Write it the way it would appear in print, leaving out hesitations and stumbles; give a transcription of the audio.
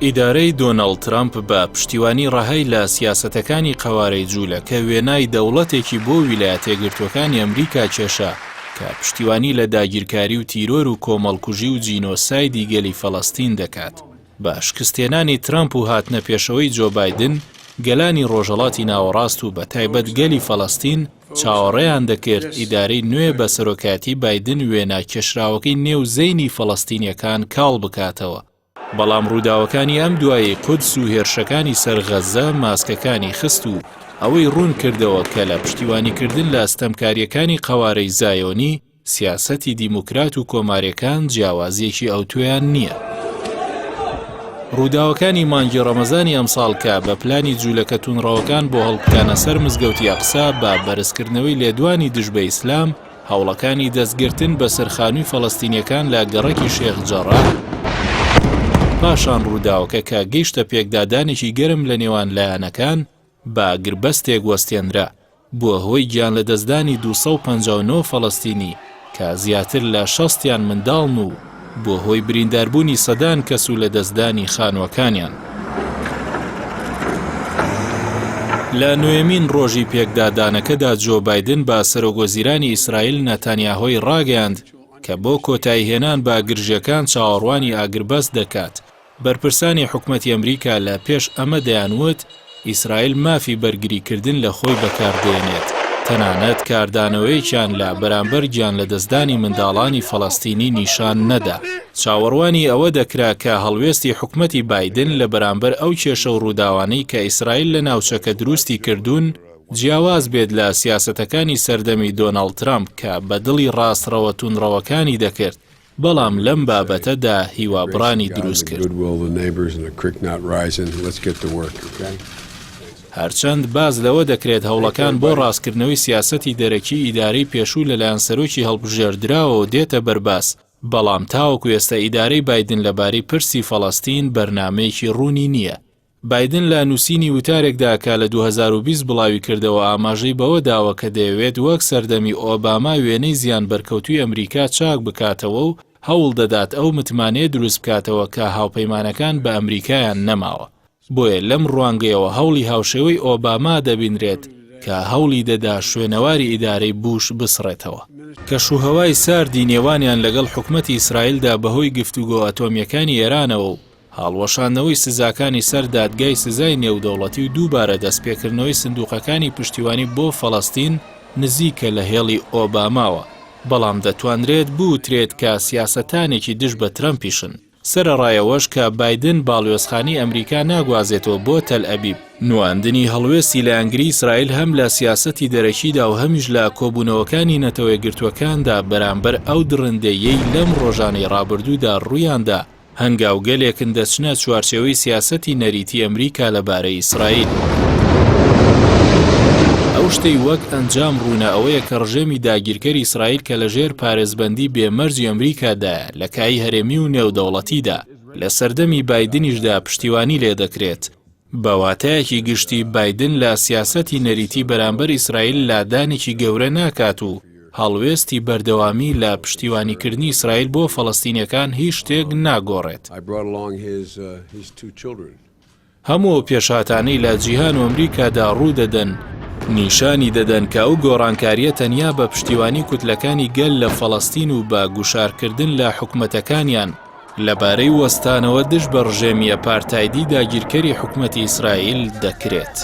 ئیدارەی دۆناڵد ترەمپ بە پشتیوانی ڕەهای لە سیاسەتەکانی قەوارەی جوولەکە وێنای دەوڵەتێکی بۆ ویلایەتەیەکگرتووەکانی ئەمریکا کێشا کە پشتیوانی لە داگیرکاری و تیرۆر و کۆمەڵکوژی و جینۆسایدی گەلی فەڵەستین دەکات. بە شکستهێنانی ترەمپ و هاتنە پێشەوەی جۆ بایدن، گەلانی ڕۆژهەڵاتی ناوەڕاست و بەتایبەت گەلی فەڵەستین چاوەڕێیان دەکرد ئیدارەی نوێ بە سەرۆکایەتی بایدن وێنا کێشراوەکەی نێو زەینی فەڵەستینییەکان کاڵ بکاتەوە. بەڵام ڕووداوەکانی ئەم دوایەی قودس و هێرشەکانی سەر غەززە ماسکەکانی خست و ئەوەی ڕوون کردەوە کە لە پشتیوانیکردن لە ستەمکارییەکانی قەوارەی زایۆنی، سیاسەتی دیموکرات و کۆمارییەکان جیاوازییەکی ئەوتۆیان نییە. ڕووداوەکانی مانگی ڕەمەزانی ئەمساڵ کە بە پلانی جوولەکە توندڕەوەکان بۆ هەڵکوتانە سەر مزگەوتی ئەقسا بە بەرزکردنەوەی لێدوانی دژ بە ئیسلام، هەوڵەکانی دەستگرتن بەسەر خانووی فەڵەستینییەکان لە گەڕەکی شێخ جەڕاح، پاشان ڕووداوەکە کە گەیشتە پێکدادانێکی گەرم لە نێوان لایەنەکان، بە ئاگربەستێک وەستێنرا، بووە هۆی گیانلەدەستدانی 259 فەڵەستینی کە زیاتر لە شەستیان منداڵن و بووە هۆی برینداربوونی سەدان کەس و لەدەستدانی خانووەکانیان. لە نۆیەمین ڕۆژی پێکدادانەکەدا جۆ بایدن بە سەرۆکوەزیرانی ئیسرائیل نەتانیاهۆی ڕاگەیاند کە بۆ کۆتاییهێنان بە گرژییەکان چاوەڕوانی ئاگربەست دەکات بەرپرسانی حکومەتی ئەمریکا لە پێش ئەمە دەیانوت ئیسرائیل مافی بەرگریکردن لە خۆی بەکاردێنێت، تەنانەت کاردانەوەیەکیان لە بەرامبەر گیانلەدەستدانی منداڵانی فەڵەستینی نیشان نەدا. چاوەڕوانی ئەوە دەکرا کە هەڵوێستی حکومەتی بایدن لە بەرامبەر ئەو کێشە و ڕووداوانەی کە ئیسرائیل لە ناوچەکە دروستی کردوون جیاواز بێت لە سیاسەتەکانی سەردەمی دۆناڵد ترەمپ کە بە دڵی ڕاستڕەوە توندڕەوەکانی دەکرد بەڵام لەم بابەتەدا هیوابڕانی دروست کرد. هەرچەند باس لەوە دەکرێت هەوڵەکان بۆ ڕاستکردنەوەی سیاسەتی دەرەکی ئیدارەی پێشوو لەلایەن سەرۆکی هەڵبژێردراوەوە دێتە بەرباس، بەڵام تاوەکو ئێستا ئیدارەی بایدن لەبارەی پرسی فەڵەستین بەرنامەیەکی ڕوونی نییە. بایدن لە نووسینی وتارێکدا کە لە 2020 بڵاویکردەوە ئاماژەی بەوە داوە کە دەیەوێت وەک سەردەمی ئۆباما وێنەی زیانبەرکەوتووی ئەمریکا چاک بکاتەوە و هەوڵ دەدات ئەو متمانەیە دروست بکاتەوە کە هاوپەیمانەکان بە ئەمریکایان نەماوە. بۆیە لەم ڕوانگەیەوە هەوڵی هاوشێوەی ئۆباما دەبینرێت کە هەوڵی دەدا شوێنەواری ئیدارەی بوش بسڕێتەوە. کەشوهەوای ساردی نێوانیان لەگەڵ حکومەتی ئیسرائیلدا بەهۆی گفتوگۆ ئەتۆمییەکانی ئێرانەوە و هەڵوەشاندنەوەی سزاکانی سەر دادگای سزای نێودەوڵەتی و دووبارە دەستپێکردنەوەی سندوقەکانی پشتیوانی بۆ فەڵەستین نزیکە لە هێڵی ئۆباماوە، بەڵام دەتوانرێت بوترێت کە سیاسەتانێکی دژ بە ترەمپیشن، سەرەڕای ئەوەش کە بایدن باڵیۆزخانەی ئەمریکا ناگوازێتەوە بۆ تەلئەبیب. نواندنی هەڵوێستی لایەنگری ئیسرائیل هەم لە سیاسەتی دەرەکیدا و هەمیش لە کۆبوونەوەکانی نەتەوەیەکگرتووەکاندا بەرامبەر ئەو دڕندەییەی لەم ڕۆژانەی ڕابردوودا ڕوویاندا، هەنگاوگەلێکن دەچنە چوارچێوەی سیاسەتی نەریتی ئەمریکا لە بارەی ئیسرائیل. ئەو شتەی وەک ئەنجام ڕوونە ئەوەیە کە ڕژێمی داگیرکەری ئیسرائیل کە لە ژێر پارێزبەندی بێ مەرجی ئەمریکادایە لە کایی هەرێمی و نێودەوڵەتیدا، لە سەردەمی بایدنیشدا پشتیوانی لێدەکرێت، بە واتایەکی گشتی بایدن لە سیاسەتی نەریتی بەرامبەر ئیسرائیل لادانێکی گەورە ناکات و هەڵوێستی بەردەوامی لە پشتیوانیکردنی ئیسرائیل بۆ فەڵەستینیەکان هیچ شتێک ناگۆڕێت. هەموو ئەو پێشهاتانەی لە جیهان و ئەمریکادا ڕوودەدەن، نیشانی دەدەن کە ئەو گۆڕانکارییە تەنیا بە پشتیوانی کوتلەکانی گەل لە فەڵەستین و بە گوشارکردن لە حکومەتەکانیان لەبارەی وەستانەوە دژ بە ڕژێمی ئەپارتایدی داگیرکەری حکومەتی ئیسرائیل دەکرێت.